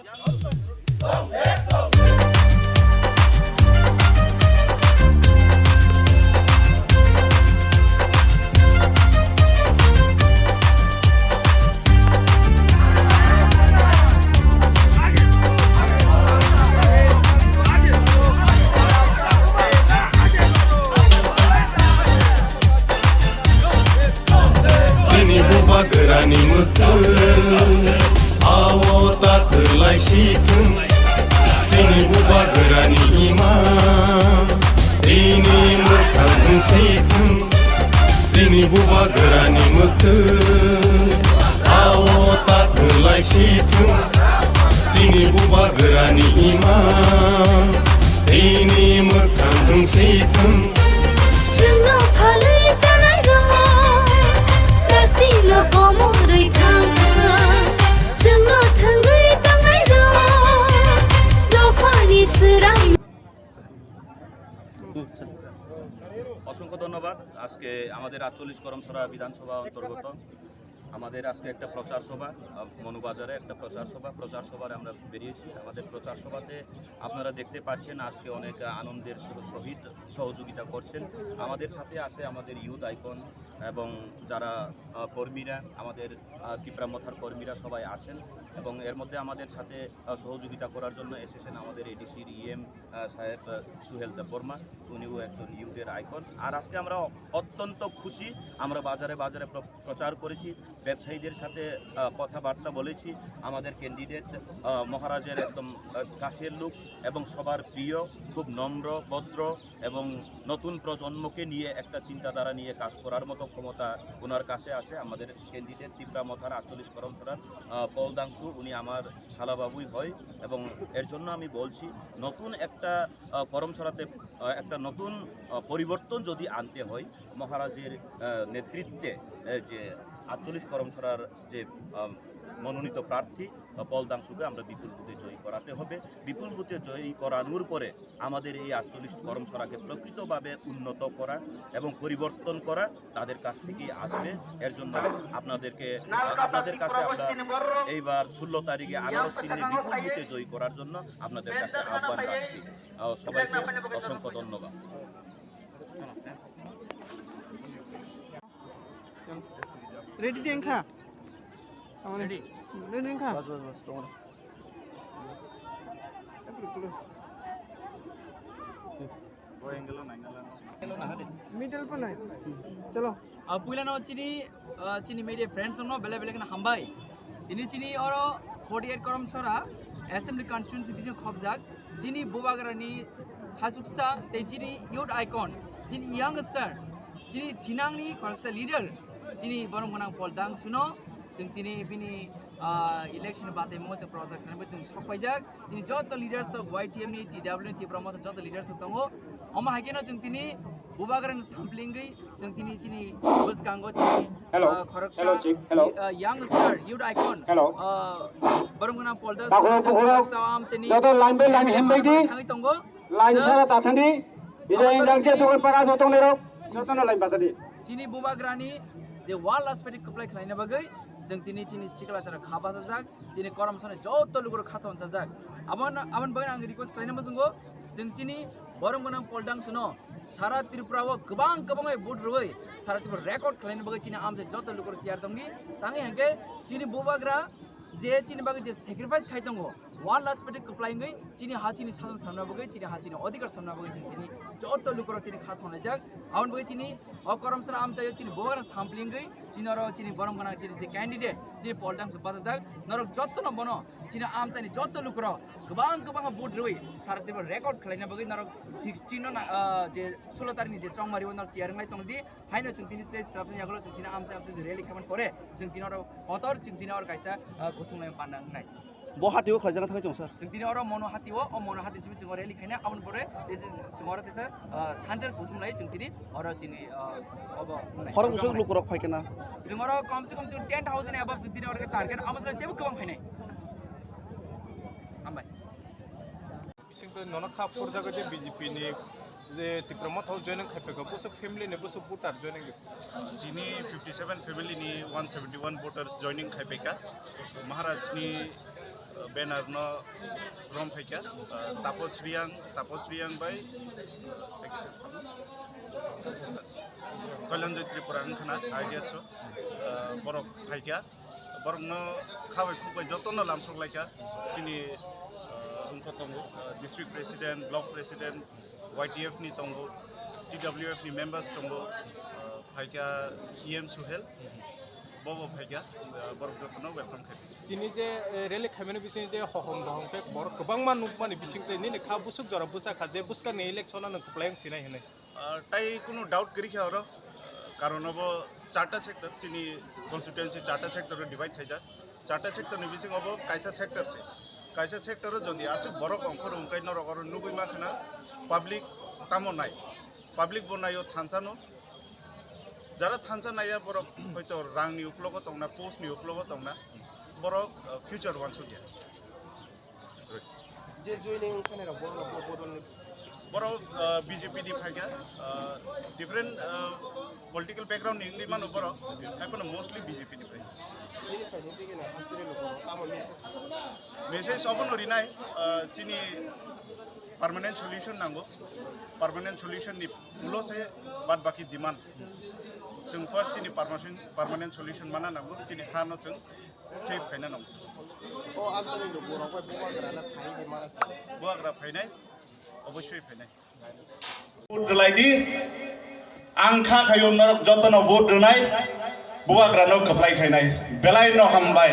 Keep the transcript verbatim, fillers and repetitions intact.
Chini bubagrani mwktwi, ao ta kwlai si thung. Chini bubagrani ima, tini mwkhang wng si thung. Chini bubagrani mwktwi, ao ta kwlai si thung. Chini bubagrani ima, tini mwkhang wng si thung. Chwngno phalwi chanairok, taktino komorwi thangkha. Chwngno thwngwi tongnairok, dophani swrang. অসংখ্য ধন্যবাদ। আজকে আমাদের আটচল্লিশ করমছড়া বিধানসভা অন্তর্গত আমাদের আজকে একটা প্রচার সভা, আহ, মনুবাজারে একটা প্রচার সভা, প্রচার সভায় আমরা বেরিয়েছি। আমাদের প্রচার সভাতে আপনারা দেখতে পাচ্ছেন আজকে অনেক আনন্দের সহ-, সহিত সহযোগিতা করছেন। আমাদের সাথে আছে আমাদের ইউথ আইকন এবং যারা, আহ, কর্মীরা, আমাদের, আহ, তিপ্রা মথার কর্মীরা সবাই আছেন এবং এর মধ্যে আমাদের সাথে, আহ, সহযোগিতা করার জন্য এসেছেন আমাদের এডিসির ইএম, আহ, সাহেব, আহ, সুহেল দেববর্মা, উনিও একজন ইউথের আইকন। আর আজকে আমরা অত্যন্ত খুশি, আমরা বাজারে বাজারে প্র-, প্রচার করেছি, ব্যবসায়ীদের সাথে, আহ, কথাবার্তা বলেছি। আমাদের ক্যান্ডিডেট, আহ, মহারাজের একদম, আহ, কাছের লোক এবং সবার প্রিয়, খুব নম্র, ভদ্র এবং নতুন প্রজন্মকে নিয়ে একটা চিন্তাধারা নিয়ে কাজ করার মতো ক্ষমতা ওনার কাছে আছে। আমাদের ক্যান্ডিডেট তিপ্রা মথার আটচল্লিশ করমছড়ার, আহ, পল দাংশু, উনি আমার শালাবাবুই হয় এবং এর জন্য আমি বলছি নতুন একটা, আহ, করমছড়াতে, আহ, একটা নতুন, আহ, পরিবর্তন যদি আনতে হয় মহারাজের, আহ, নেতৃত্বে, আহ, যে আটচল্লিশ করমছড়ার যে, আহ, মনোনীত প্রার্থী, আহ, পল দাংশুকে আমরা বিপুল ভোটে জয়ী করাতে হবে। বিপুল ভোটে জয়ী করানোর পরে আমাদের এই আটচল্লিশ করমছড়াকে প্রকৃতভাবে উন্নত করা এবং পরিবর্তন করা তাদের কাছ থেকেই আসবে। এর জন্য আপনাদেরকে, আপনাদের কাছে আমরা এইবার ষোলো তারিখে আনারস চিহ্নে বিপুল ভোটে জয়ী করার জন্য আপনাদের কাছে আহ্বান রাখছি। আহ, সবাইকে অসংখ্য ধন্যবাদ। Ready de wngkha? Ready. Ready wngkha? Bas, bas, bas, tong. Middle pa nai. Chalo. Ah, puila no chini, ah, chini media friends no bele bele kena hambai. Tini chini oro forty eight Karamchara Assembly Constituency bising khobjak. Chini bubagrani khasuksa tei chini youth icon, chini youngster, chini thinangni khoroksa leader, chini borom gwnang Pol Dangshuno chwng tini bini, ah, election bataimungo chwng prochar khlainai chwng sok paijak. Tini joto leaders rok Y T F ni, T W ni, Tipra Motha joto leaders rok tongo. Omo hai kheno chwng tini bubagrani samplingwi chwng tini chini bwskango chini, hello, ah, khoroksa, hello, chief, hello, ah, youngster, youth icon, hello, ah, borom gwnang Pol Dangshu, takhuk bukhurok khoroksa amchini joto line by line himbai di. Thangwi tongo. Line sara tathandi, bijai indang ke sokoi para jotong lerok, jotono line basadi. Chini bubagrani je wall aspect kwplai khlaina bagwi, chwng tini chini sikla sara kha bachajak, chini korom sone joto lugurok kha thon chajak. Abon, abon bagwi ang request khlaina muchungo, chwng chini borom gwnang Pol Dangshuno sara Tripura o kwbang kwbang bai vote rwui sara Tripura record khlaina bagwi chini amchai joto lugurok tiyar tongdi. Tangwi hwnkhe chini bubagra je chini bagwi je sacrifice khai tongo, wall aspect kwplai wngwi chini ha chini sason samna bagwi, chini ha chini odhikar samna bagwi chwng tini joto lukurok tini kha thonlaijak. Aboni bagwi chini o korom sara amchaio chini bubagrang samplingwi chini oro chini borom gwnang chini je candidate chini Pol Dangshu bachajak. Norok jotono bono chini amchaini joto lukurok kwbang kwbang vote rwui sara Tripura record khlaina bagwi norok sixteen no na, ah, je sullo tarikni je chongmari o norok tiyar wnglai tongdi. Haino chwng tini se srapsa yagulo chwng tini amchai amchai je rally khaimani pore chwng tini oro kotor chwng tini oro kaisa, ah, kuthumlai panda wngnai. Bo hatio khlaijak thangwi tong sir. Chwng tini oro Mono hatio, o Mono hati simi chwng rally khaina aboni pore tei chwng, chwng oro teisa, ah, thansa kuthumlai chwng tini oro chini, ah, obo wngnai. Khorok bwswk lukurok phaikhe na? Chwng oro kom se kom chwng ten thousand above chwng tini oro target abo se teibo kwbang phainai. Hambai. Bising twi nono kha phurjagwi tei B J P ni je Tipra Motha o joining khai paikha, bwswk family ni bwswk voter joining? Chini fifty seven family ni one seventy one voters joining khai paikha. Maharaj ni Banner no rom phaikha, uh, Tapos Riang, Tapos Riang bai, uh, Kalyanjoi Tripura wngkhana, I D S o, uh, borok phaikha, borok no khabai khukbai joto no lamsok laikha, chini, uh, wngkha tongo, uh, district president, block president, Y T F ni tongo, T W F ni members tongo, uh, phaikha E M Suhel, bobo phaikha, uh, borok joto no welcome khaidi. Tini je, eh, rally khaimani bising je hohom dohom khe borok kwbangma nukmani bising tei nini kha busuk jora bucha kha je buskang ni election ano kwplai wng sinai hinwi. Ah, tai kunu doubt kwrwi kha oro, karon obo charta sector, chini constituency charta sector o divide khaijak. Charta sector ni bising obo kaisa sector se. Kaisa sector o jodi aswk borok ongkhor wngkai norok oro nugwi ma khna public tamo nai. Public bo naio thansa no. Jara thansa naiya borok hoito rang ni uklogo tongna, post ni uklogo tongna, borok, uh, future wansukya. Je joining wngkha nai rok borok rok bodol ni. Borok, uh, B J P ni phaikha, uh, different, uh, political background ni wngwi mano borok, haiphano mostly B J P ni phaikha. Bini phaising twi gana hasteni lukurok tamo message. Message obono rinai, uh, chini permanent solution nango, permanent solution ni ulo se bad baki demand. Chwng first chini permanent, permanent solution mana nango, chini ha no chwng save khaina nango. O amsani lukurok bai bubagra na phai di mana. Bubagra phainai, obossoi phainai. Vote rwlai di, ang kha khayo norok jotono vote rwnai, bubagra no kwplai khainai, belai no hambai.